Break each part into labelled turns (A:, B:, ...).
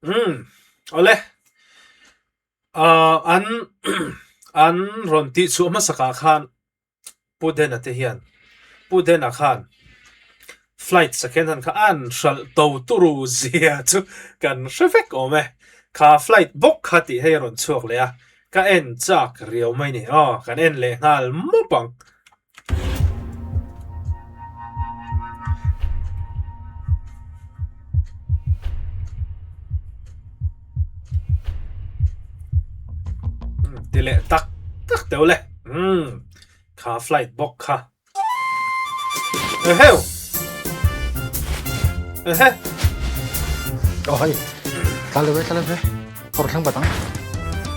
A: Umm awle ah an an rawn tih chhuah hmasak ah khan Pu Dena te hian Pu Dena khan flight second hand kha an hralh to turu zia chu kan hre vek awm e. Kha flight bawk kha tih hei a rawn chhuak leh a, ka en chak riau mai ni. Aw kan en leh nghal mawp ang. Ti leh tak tak teuh le. Umm kha flight bawk kha. Eheu! Ehe!
B: Aw hei, tla lo ve, tla lo ve. Kawr thleng bat ang.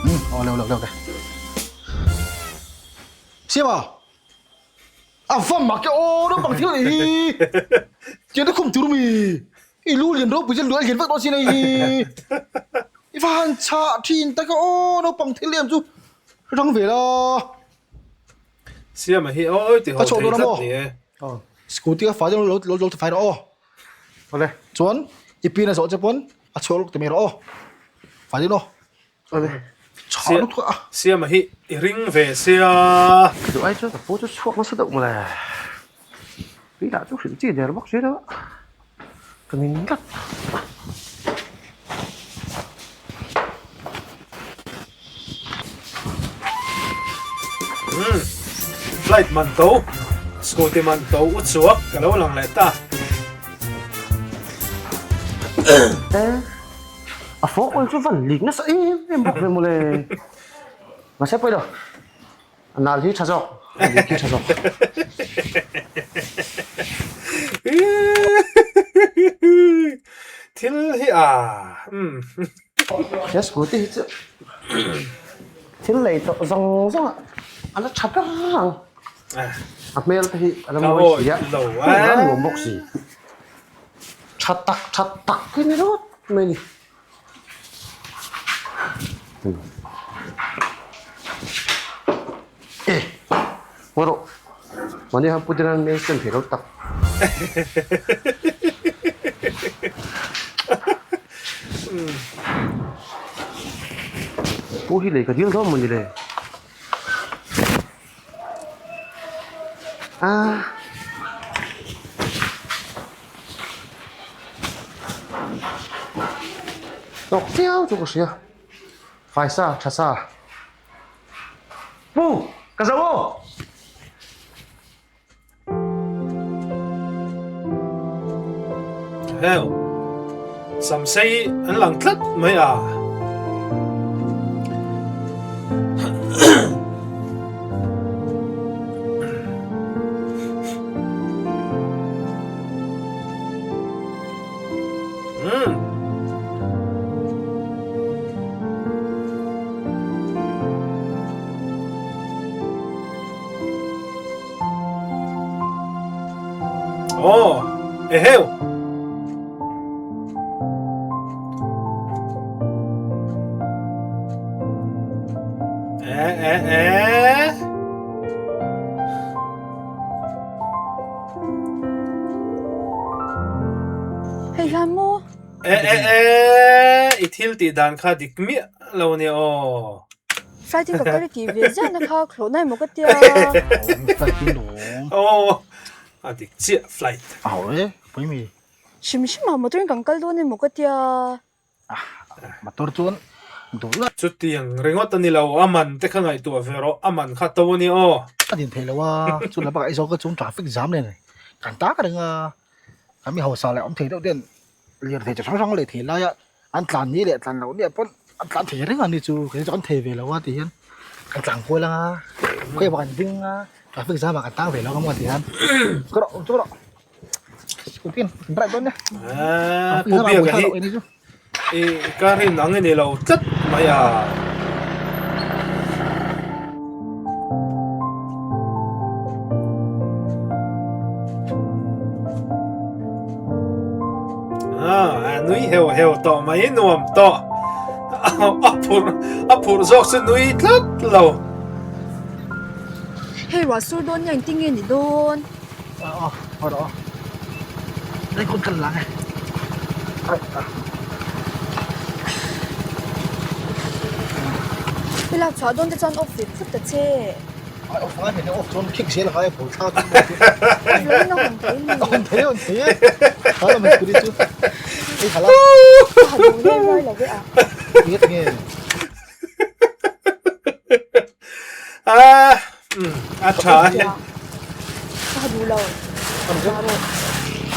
B: Umm, aw leu leu leu te. Siama! A va mak e aw, naupang thil anih hi. Tiang te khum tur mi. I lu lian ropui chuan lu a lian vek dawn sin hei hi. I va han chhah thin tak e aw, naupang thil em chu rang ve la.
A: Siama hi awi ti ho thei tlat ni e.
B: Scooty ka fai dawn lo lo lo fai rawh aw. Awle chuan i pin a zawh che pawn a chhuak lawk ti mai rawh aw. Fai dawn aw. Awle chhah lutuk a.
A: Siama hi i ring ve sia.
C: Ka duh ai chuan ka pu chu chhuak nasa deuh mawle. Tui lah chu hrilh chi der bawk si lo a. Ka ning tlat.
A: Umm flight man to scooty man to u chuak ka lo lang leh ta.
C: E a fork oil chu van lik nasa em em bawk ve mawle. Mahse pawi lo. A nal hi tha zawk. A lik hi tha zawk.
A: Thil hi a umm.
C: He scooty hi chu thil lei tawh zawng zawng ah a la tha ber ang. A hmel te hi a la mawi si a, a nuam bawk si. Tha tak tha tak hi ni ringawt mai a ni. Ngaw rawh mahni han put in main stand thei lo tak. Pu hi lei ka dil dawn mawni le. Ah. Tawk chiau chu ka hria. Faisa tha sa. Pu, ka zo aw!
A: Hell, samsei an lang tlat mai a. Umm. Aw, eheu. Eh eh eh.
D: Hei hian maw?
A: Eh eh eh, i thil tih dan kha dik miah lo nia aw.
D: Flight in ka kal i tih ve ziah na kha thlawh na emaw ka tia.
B: Flight in lawm.
A: Aw, a dik chiah flight.
B: A ho e, pawi mi.
D: Hrim hrim ah motor in kan kal dawn emaw ka tia.
B: Motor chuan duh la.
A: Chutiang ringawt a ni lo, a man te kha ngaihtuah ve rawh, a man kha to a ni aw.
B: A din theih lo a, chu la bakah Aizawl ka chung traffic jam nen kan tak reng a, kan mi hausa leh awm thei deuh ten lirthei chi hrang hrang leh thei laia an tlan ni leh tlan loh nia pawn an tlan thei reng a ni chu, kei chu kan thei ve lo a ti hian kan tlan kual ang a, khawi ah kan ding a, traffic jam ah kan tang ve lo ang a ti hian, ka rawh chu rawh.
A: Ah, Pu Biaka hi i ka rin ang i ni lo tlat mai a. Ah, a nui heu heu tawh mai nuam tawh. A phur a phur zawk chu nui tlat lo.
D: Hei ruah sur dawn nia engtin nge ni dawn? I lak chhuah dawn te chuan off ve phut ta che.
B: Ai off ngai hmel off chuan kick zel angai ball thla chu.
D: Off lo in a hawn thei mi.
B: A hawn thei a hawn thei e. Kha lam scooty chu. Ei khala.
D: Ka ha duh reng rai lo ve a.
B: Nge nge.
A: A a tha e.
D: Ka ha duh lo.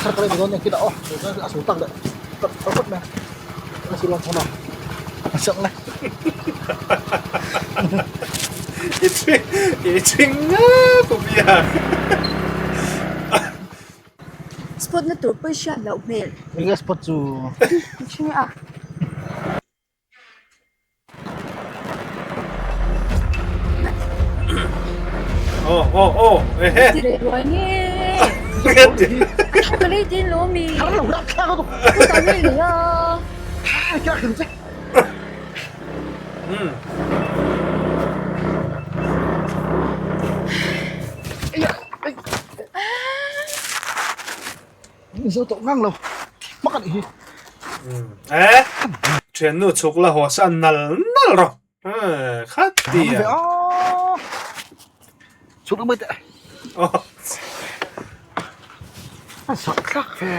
B: Thar ka lei dawn nen kila aw. A so tak leh. Ka phawt mai. A si lawng thawm a. A sak lai.
A: I ching i ching nga pu bia.
D: Spot na tur pawh i hriat loh hmel.
B: Enge spot chu?
D: I ching a.
A: Oh oh oh ehe.
D: Ti reh ruai nge. Ka lei tin lo mi.
B: Thar lo rak thla ka tu.
D: Ku ta nge lei a.
B: Kya khin che. Zo tawh ngang lo hmak a nih hi.
A: Eh thiannu chhuk la haw sa nal nal rawh khat ti a.
B: Chhuk la mai teh. A sak thlak ve.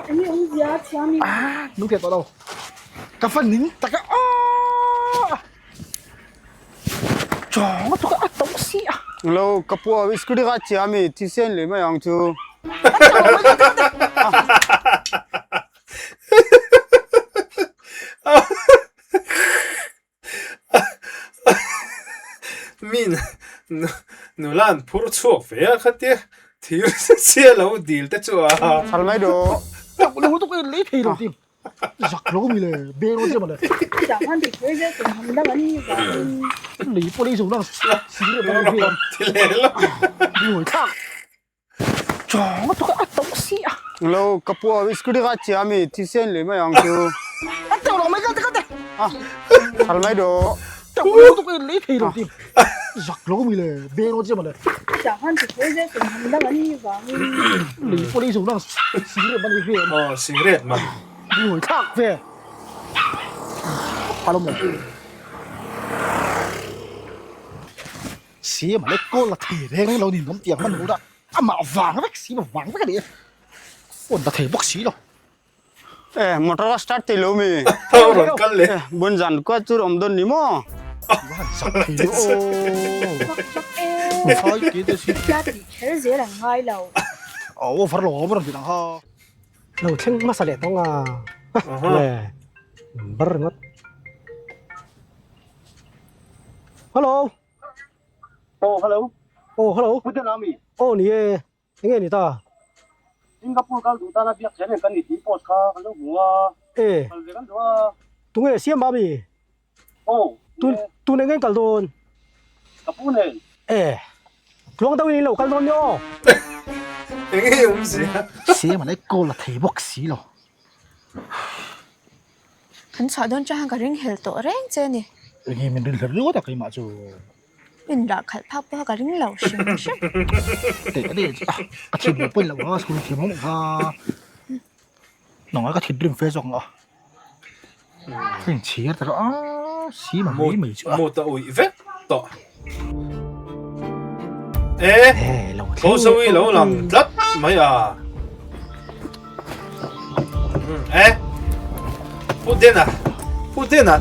D: Eng nge awmzia a thiam i.
B: Nung thei tawh lo. Ka fa ning tak a. Chawng a tuk a to si a.
E: Lo ka pu a scooty kha chia mi thisen leh mai ang chu.
A: Mi nula an phur chhuak ve a khatia thir chhia lo dil te chu a.
E: Chhal mai do.
B: Tak lo tuk in lei thei lo ti. Zak lo mi le be ro che male.
D: Chang han ti kher zel tum ham dang an ni vangin.
B: Lei pawh lei zo nang si re ba ve.
A: Ti le lo.
B: Ngoi thak. Chawng a tuk a to si a.
E: Lo ka pu a scooty kha chia mi thisen le mai ang chu.
B: A to lo mai ka te ka te.
E: A chhal mai do.
B: Tak lo tuk in lei thei lo ti. Zak lo mi le be ro che male.
D: Chang han ti kher zel tum ham dang an ni vangin.
B: Lei pawh lei zo nang si re ba ve.
A: Aw cigarette man.
B: Ngoi thak ve. Palo mo. Si mà lấy cô là thầy reng lo nhìn ngắm tiang man mu da ama vang vek si mà vang vek ani phone ta thei bawk si lo
E: Eh motor ka start thei lo mi.
A: Thau rawn kal le.
E: Bun zan kua chu awm dawn ni maw?
B: Zak thei lo aw.
D: Zak zak e.
B: Phai ti te si.
D: Tia tih kher zel an ngai lo.
B: Aw over lo awm rawn ti dang ha.
C: Lo thleng hmasa leh tawng a. Le bar ringawt. Hello.
F: Oh, hello.
C: Oh, hello.
F: Pu Dena mi.
C: Oh, ni e. Enge ni ta?
F: Singapore kal duh tana biak chen kan ni tih post kha kan lo hmu a.
C: E.
F: Kal ve kan duh a.
C: Tunge siam ba mi?
F: Oh,
C: Tun tun eng eng kal dawn?
F: Ka pu nen.
C: E. Tluang deuhin in lo kal dawn ni aw.
A: Enge awmzia?
B: Siam an ei kawl a thei bawk si lo.
D: Kan chhuah dawn chuan ka ring hel tawh reng che a ni.
B: Enge min rin hler riau ta keimah chu.
D: Min dah khalh phak pawh ka ring lo hrim hrim.
B: Teh a ni chu a, ka thin lo pawi lo a, school thiam awm kha. Nangmah ka thinrim fe zawk ang a. Ka inchhir ta a, si ma mai mai chu a.
A: Mut a uih vek tawh. E, tho zo i lo lang tlat mai a. E, Pu Dena, Pu Dena.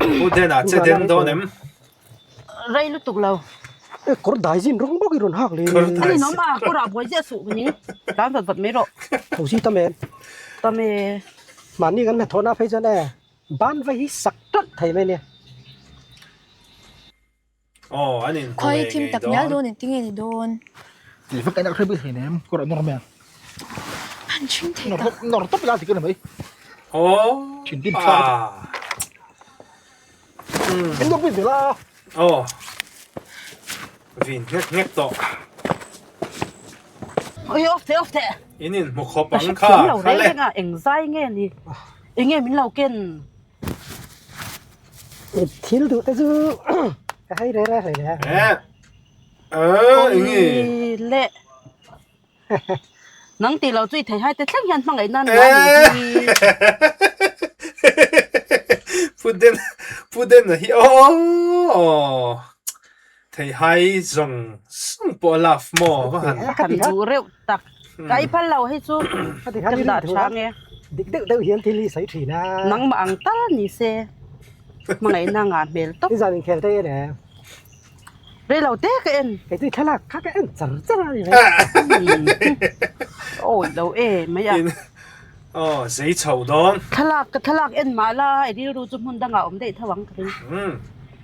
A: Pu Dena che den dawn em?
G: Rei lutuk lo.
C: E, kawr dai zin rawng bawk i rawn hak le.
A: Kawr dai
G: Ani nawm a, kawr ah buai ziah suh ka ni. Tlan vat vat mai rawh.
C: Tho si tam em?
G: Tam e.
C: Mahni kan hnathawhna phei chuan e, ban vai hi sak tlat thei mai nia.
A: Aw, an in
D: Khawi
A: hmu
D: thim
A: ngei
D: tak ngial
A: dawn.
D: dawn engtin nge ni dawn?
B: Ti vek aina ka hre bik thei nem, kawr ah nawr mai ang.
D: An ṭhing thei tak.
B: Nawr tawp ila ti ka ni mai.
A: Aw,
B: Thinrim thlak. Min nawr pui zel a.
A: Aw, vin nghek nghek tawh.
G: Oi, off teh, off teh.
A: In in hmu khawp
G: Ka
A: ang
G: hre
A: kha,
G: thiam lo
A: kha
G: reng
A: le.
G: reng a, eng zai nge ni? Enge min lo ken?
C: Thil duh te chu ka hei reh reh hlei le.
A: Eh, eh, enge?
G: Oi le. Nang tih lo chu i thei hai te thleng hian hmangaih nan ngai ni hi.
A: Pu Den Pu Den a hi aw thei hai zawng zawng pawh a love maw va han.
G: Ka han duh reuh tak. Ka i phal lo hei chu ka dah tha nge.
H: Dik deuh deuh hian thil hi sawi thin a.
G: Nangmah ang tal ni se hmangaihna ngah hmel tawp.
H: Nizan inkhel te en em?
G: Rei lo te ka en.
H: Kei chu i thlalak kha ka en char char a ni mai.
G: Awi lo e mai a.
A: Aw zei chho dawn.
G: Thlalak ka thlalak en mah la i rilru chu hmun dangah awm daih tho ang ka ring.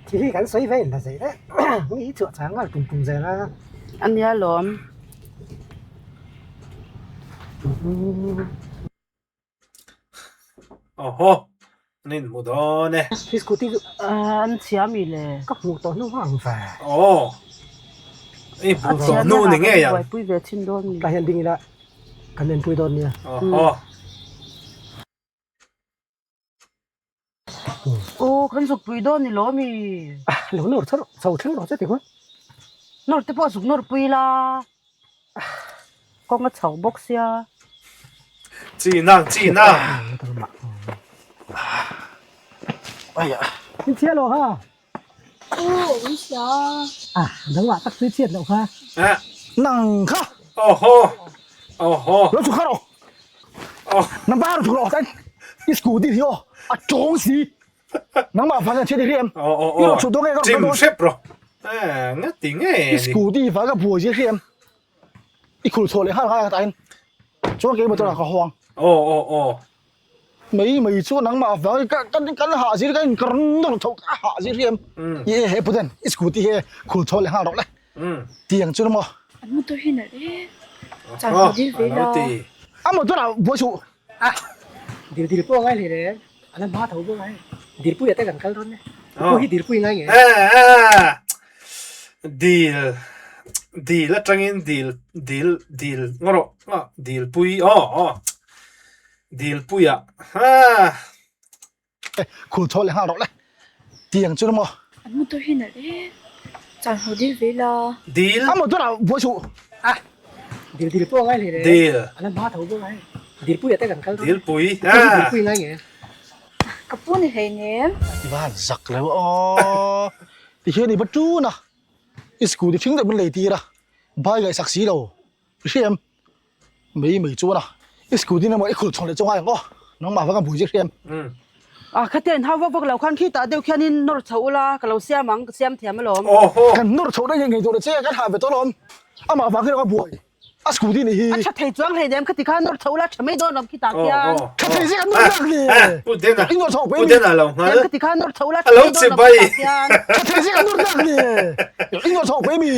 H: Thil hi kan sawi ve in la zei e. Mi hi chhuah chang ngal tum tum zel a.
G: A nia lawm.
A: Awhaw, an inhmu dawn e.
H: Hi scooty chu
G: an chhia mi le?
H: Ka hmuh tawh hnu ang ve.
A: Aw, i hmuh tawh hnu ni ngei ang.
G: Buaipui ve thin dawn mi.
H: Tah hian ding ila kan enpui dawn nia.
A: Awhaw.
G: Aw, kan zuk pui dawn ni lo mi?
H: Lo nawr chho chho thleng rawh che ti khaw.
G: Nawr te pawh zuk nawr pui la. Kawng a chho bawk sia.
A: Chi nang chi nang.
H: In chhia lo ha.
D: Aw, in chhia.
H: À, nangmah tak chu i chhiat loh kha.
B: Nang kha.
A: Awhaw. Awhaw.
B: Lo chhuk kha rawh. Nang pa rawh chhuk rawh. I scooty hi aw a tawng si. Nangmah vang hian chhiat i hria em? I rawh chhuk dawn nge ka rawh
A: dawn? Chim hrep rawh. Nga ti nge
B: ni? I scooty vang ka buai zia hria em? I khul chhuah leh nghal ngai ang tahin. Chuan keimah chuan ka haw ang.
A: Aw aw aw.
B: Mai mai chu nangmah vang ka kan kan hah zir ka in ka rawn nawr tho ka hah zir hria em? I e he puten i scooty hi khul chhuah leh nghal rawh le. Tiang chu maw?
D: An motor hi nalh e. Chan haw dil ve la.
B: A motor ah buai suh.
H: A dil dil pawh a ngai hle le. A la hma tho bawk a hei. Dilpui ah te kan kal dawn e. Pawh hi dilpui ngai nge.
A: Dil dil atangin dil dil dil ngaw rawh ah dilpui aw aw dilpui ah ha.
B: Khul chhuah leh nghal rawh le. Tiang chu maw?
D: An motor hi nalh e. Chan haw dil ve la.
A: Dil.
B: A motor ah buai suh.
H: A dil dil pawh a ngai hle le.
A: Dil.
H: A la hma tho bawk a hei. Dilpui ah te kan kal dawn e.
A: Dilpui.
H: Pawh hi dilpui ngai nge.
D: Ka pu ni hleinem.
B: I va han zak lo aw. Tihian i va tun a. I scooty thing deuh min lei tir a. Bike ngaihsak si lo. I hria em? Mai mai chuan a, i scooty emaw i khul chhawn leh chu ngai ang aw, nangmah vang a bui zir hria em?
G: A khatia in hau vak vak lo khan khitah deuh khian in nawr chho ula, ka lo siam ang, ka siam thiam alawm.
B: Kan nawr chho daih ngei tur che, kan hah ve tawh alawm, amah vang hian a buai, a scooty nih hi.
G: A tha thei chuang hleinem, khati khan nawr chho ula, tha mai dawn awm khitah khian.
B: Tha thei zia kan nawr lak ni, i nawr chho pui mi.
G: Khati khan nawr chho ula, tha mai dawn awm khitah khian.
B: Tha thei zia kan nawr lak ni, i nawr chho pui mi.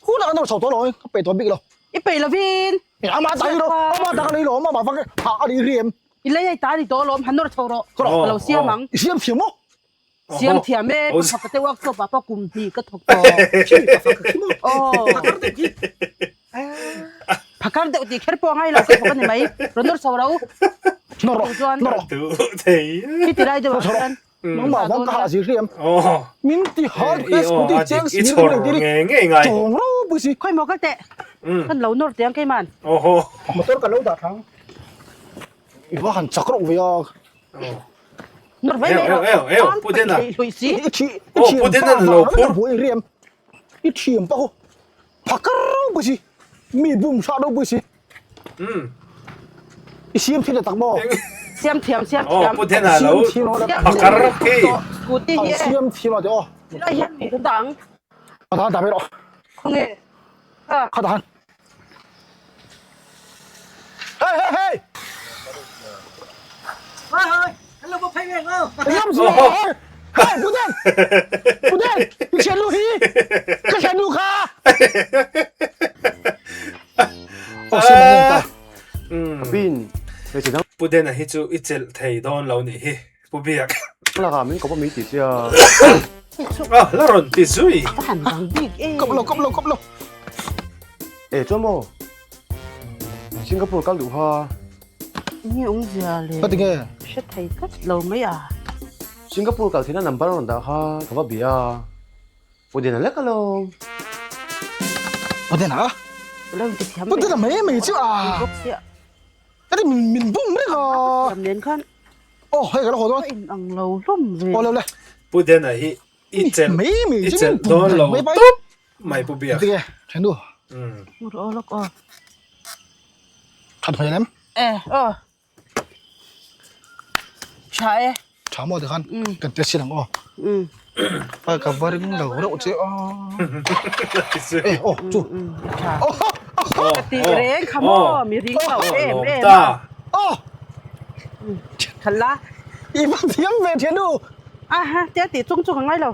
B: Hu tak an nawr chho tawh lo ka peih tawh bik lo.
G: I peih lovin.
B: Ama ta hi ro, ama ta ka lei lo, ama vang ha a ri em.
G: I lei ai ta ni tawh alawm, han nawr chho rawh. Ka lo siam ang.
B: I siam thiam maw?
G: Siam thiam e, ka thawk te workshop ah pawh kum hnih ka thawk tawh. Aw. Phakar deuh tih kher pawh a ngai lo, ka thawk a ni mai. Rawn nawr chho ro.
B: Nawr rawh, nawr rawh.
G: Khi ti lai deuh ah chuan.
B: Nangmah vang ka hah zir hriam. Min ti har he scooty cheng si ri reng tiri tawng ro pui si.
G: Khawi maw kal teh. Kan lo nawr teh ang keiman.
B: Motor ka lo dah thang. I va han chak rawh ve a.
G: Nawr mai mai rawh. Tan paih theih hlui si.
B: I thi i thiam pa vang ka buai hriam. I thiam pa ho phakar ro pui si. Mi bum hra ro pui si. I siam thiam tak maw?
G: Siam thiam, siam thiam.
A: Oh, pu Thena lo phakar khi.
G: Scooty hi.
B: Siam thiam a ti aw.
G: Lai hian mi kan dang.
B: A dan dah mai rawh.
G: Khawnge.
B: Kha dan. Hey hey hey.
H: Hoi hoi, hello bo phei ve ngo.
B: Yam zu. Hey, pu Den. Pu Den, i thian nu hi. Ka thian nu kha.
A: Pu Dena hi chu i chelh thei dawn lo nih hi Pu Biak.
C: Lakah min kawp a mi tih sia.
A: Ah la rawn ti zui.
B: Kawp lo kawp lo kawp lo.
C: E chuan maw Singapore kal duh kha.
G: Nge awmzia le.
B: Ka ti nge.
G: Hre thei tlat lo mai a.
C: Singapore kal theihna number a rawn dah kha ka va bia a. Pu Dena lek alawm.
B: Pu Dena?
G: Lo inti thiam
B: ve. Putena mai mai chu a.
G: Bawk sia.
B: Ati min min bum reng a.
G: Thiam nen khan.
B: Aw hei ka lo haw dawn.
G: Ka in ang lo hlawm ve.
B: Aw lo le.
A: Pu Dena hi i chelh
B: mai mai
A: i
B: chu
A: chelh
B: min bum
A: dawn
B: reng
A: lo
B: mai bai.
A: tawp mai Pu Biak.
B: Tige thenu.
G: Ngur aw lawk aw.
B: That hmel em?
G: Eh aw. Tha e.
B: Tha maw tikhan kan test sin ang aw. Pai ka va ring lo reuh che aw. E aw chu.
G: Tha. Ka ti reng kha maw mi ring lo em em
A: a.
B: Aw.
G: Khat la.
B: I va thiam ve thianu.
G: Aha tia tih chung chung a ngai lo.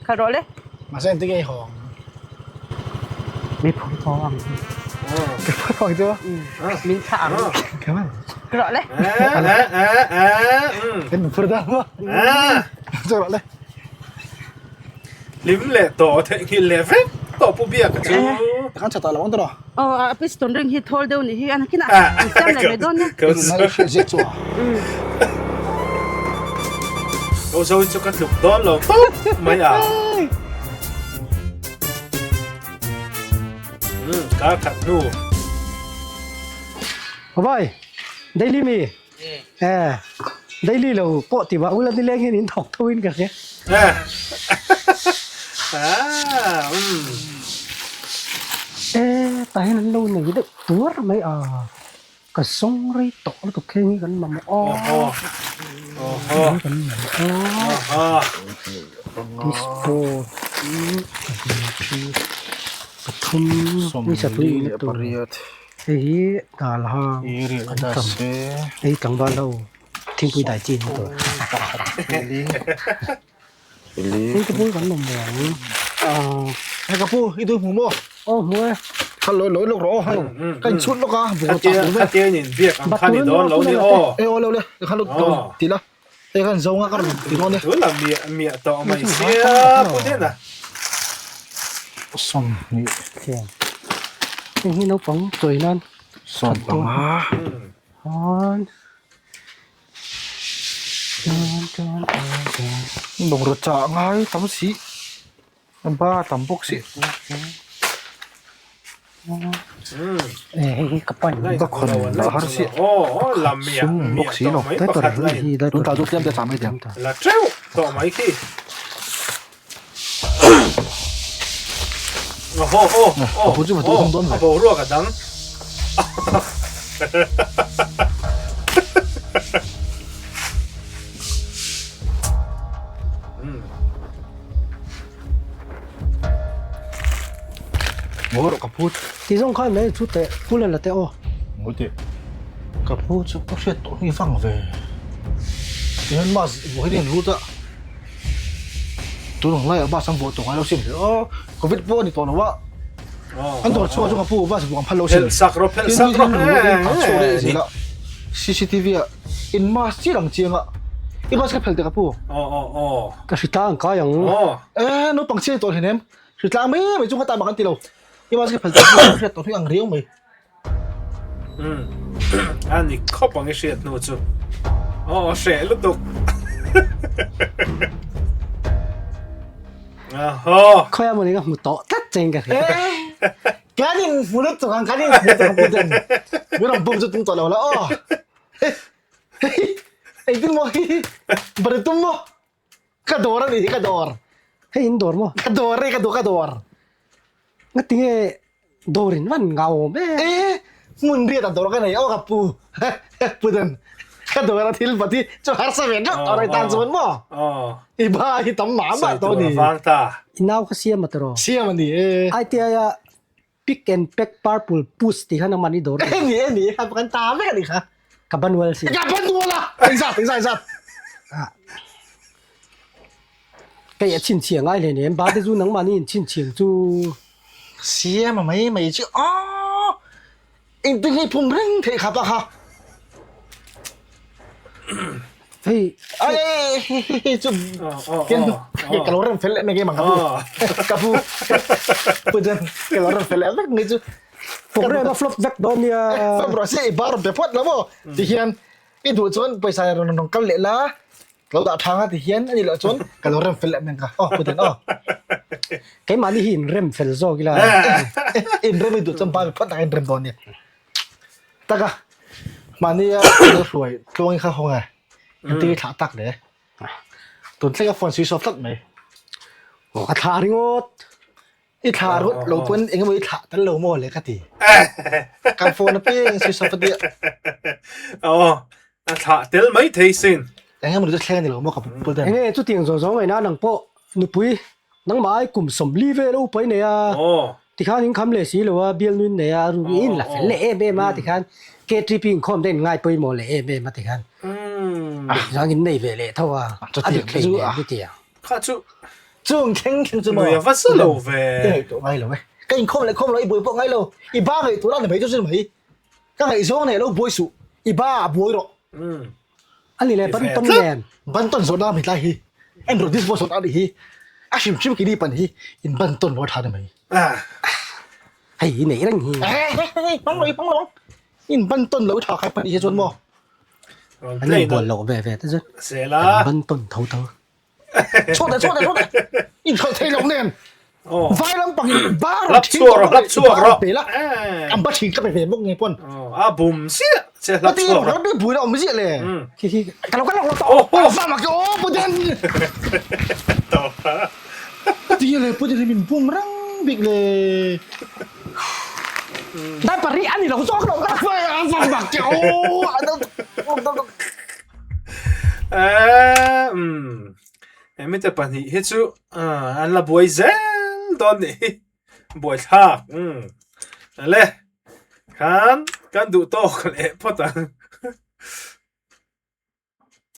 G: Khat rawh le.
B: Mahse engtin nge i haw ang?
G: Mi phur thaw ang.
B: Ka phur thaw ang chu.
G: Min thlah ang. Ka rawh le.
B: Kan min phur dan maw? Chu rawh le.
A: Hlim leh tawh theihnghilh leh vek tawh Pu Biaka chu.
B: Kan chhat ah lo ang tawh.
G: Aw a piston ring hi thawl deuh nih hi a nakinah an siam leh mai dawn nia.
B: Ngai hriat ziak chu a.
A: Ko zo chu ka tluk dawn lo tawp mai a. Umm kar khat hnu.
H: Vai daily mi eh daily lo pawh ti mah ula nileng hian in thawk tho in ka hria.
A: Ah umm.
H: Eh tah hian an lo nei deuh tuar mai a. Ka zawng rei tawh lutuk kheng hi kan mamawh a, kan mamawh a, dispo pathum ni satui in a tur hei hi dal hang an tam hei tlangval ho thingpui dai chi an tur hei te pawh hi kan mamawh ang
B: Hei ka pu i duh hmu maw?
H: Aw hmu e.
B: Kha lawi lawi lawk rawh aw hei ka in chhut lawk a bawr chak tur vel.
A: Khatia in biak ang khan i dawn lo ni aw.
B: E aw lo le kha lo ti la hei khan zo nga ka rawn ti dawn e.
A: Tuna miah miah tawh mai sia pu Dena.
B: 20
H: Hei hi naupang chawi nan
B: 15.
H: Chuan
B: Bungraw chah ngai tam si ba tam bawk si ka khawn lah har si sum bawk si lo tun ta chu tlem te chah mai teh ang
H: Ti zawng khan mai chu teh pu la la teh aw.
B: Ka pu chu ka hriat tawh hi vang ve. Tihian mask vuah hian lut a. Tun ang laiah bus an vuah tawh ngai lo sin hle aw. Covid pawh a ni tawh lo a. An dawr chhuah chu ka pu bus vuah an phal lo sin.
A: Phelh sak rawh phelh sak rawh.
B: An chhuak leh zel a. CCTV ah in mask chiah ang chiang a. I mask ka phelh teh ka pu.
A: Aw aw aw.
H: Ka hritlang kai ang.
B: Eh naupang chhiat tawh hleinem. Hritlang mai mai chu ka ta mak an ti lo. I mask ka phelh teh ka pu hriat tawh hi ang riau mai.
A: Umm a ni khawp ang i hriat hnu chu aw hreh lutuk ahaw
H: Khawi a mawni ka hmu tawh tlat che in ka hria.
B: Kan in hmu lutuk ang kan in hmu lutuk ang pu Den. Min rawn bum chu tum tawh lo la aw. Engtin maw hi bari tum maw? Ka dawr a nih hi ka dawr.
H: Hei in dawr maw?
B: Ka dawr e ka dawr ka dawr.
H: Ngati nge dawr in van ngau awm e?
B: E hmun riat a dawr ka nei aw ka pu. Pu Dan ka dawr a thil pat hi chu harsa ve deuh tawh a tan chuan maw? I ba hi tam mah mah tawh a ni.
A: Sawi tur a vang ta.
H: I nau kha siam a tawh.
B: Siam a ni e.
H: ITI a Pick and pack purple push tih kha nangmah nih dawr
B: E ni e ni a kan ta vek a nih kha.
H: Ka banwal si.
B: Ka banwal a! Engzat engzat engzat.
H: Kei a chhinchhiah ngai hle nen ba te chu nangmah nih in chhinchhiah chu.
B: Siam a mai mai chu aw engtin nge phum reng theih kha pa kha.
H: Hei
B: ai ai chu ken ka lo rem fel leh mai ang ka pu ka pu pu chen ka lo rem fel leh vek mai chu
H: program a flop vek dawn nia
B: flop rawh se i bar be phawt lo maw ti hian i duh chuan pawisa rawn rawn kal leh la ka lo dah tha nga ti hian ani loh chuan ka lo rem fel leh mai ang ka aw pu chen aw.
H: Keimahni hi inrem fel zawk ila.
B: Inrem i duh chuan ba mi phawt tak a inrem dawn nia. Taka mahnia lo hruai tluangin kha hawng e. Engtin i thlah tak le? Tun thleng a phone switch off tlat mai.
H: Aw ka thlah ringawt.
B: I thlah rawt lo pawn eng emaw i thlah tel lo maw le ka ti. Kan phone apiang switch off a tia.
A: Aw a thlah tel mai thei sin.
B: Eng emaw ni chu thleng a ni lo maw ka pul den.
H: Enge chutiang zawng zawng ngaihna nang pawh nupui nangmah ai kum 40 vel a upa i nei a. Tikhan in kham leh si lo a bialnu in nei a ruk i in la fel leh em em a tikhan KTP inkhawm te in ngai pawimawh leh em em a tikhan zang in nei ve leh tho a a dik hlei nen chutiang.
A: Kha chu
B: Chung thleng thleng chu maw?
A: Nui a va sa lo ve.
B: Ka ngaihtuah ngai lo e. Ka inkhawm leh khawm lo i buai pawh ngai lo. I ba ngaihtuah la ni mai chu chu ni mai. Ka ngaihzawng nei lo buai suh. I ba a buai rawh.
H: A ni le ban tawn nen.
B: Ban tawn zawhna mi tlai hi. En rawh this voice zawhna a nih hi. A hrim hrim keini pan hi in ban tawn lo a tha ni mai.
H: Hei i neih reng hi.
B: Hei hmang lo i hmang lo ang. In ban tawn lo i tha khai pan hi chuan maw.
H: An inbual loh ve ve te chu. Kan ban tawn tho tho.
B: Chhuat chhuat chhuat in khalh thei lo nen vai lam pang in bar
A: lap chhuak rawh lap chhuak rawh
B: pe la an ba thin ka pe ve bawk nge pawn
A: a bum ziah che lap chhuak
B: rawh bi bui la awm ziah le
H: khi khi ka lo ka lo
A: to oh
B: va ma ke o puten
A: to
B: ti le puten min bum rang bik le
H: dai pari ani lo zawk lo
B: ka va ma ke o
A: Umm hemi te pahnih hi chu an la buai zel dawn nih hi buaithlak umm le khan kan duh tawk leh phawt ang.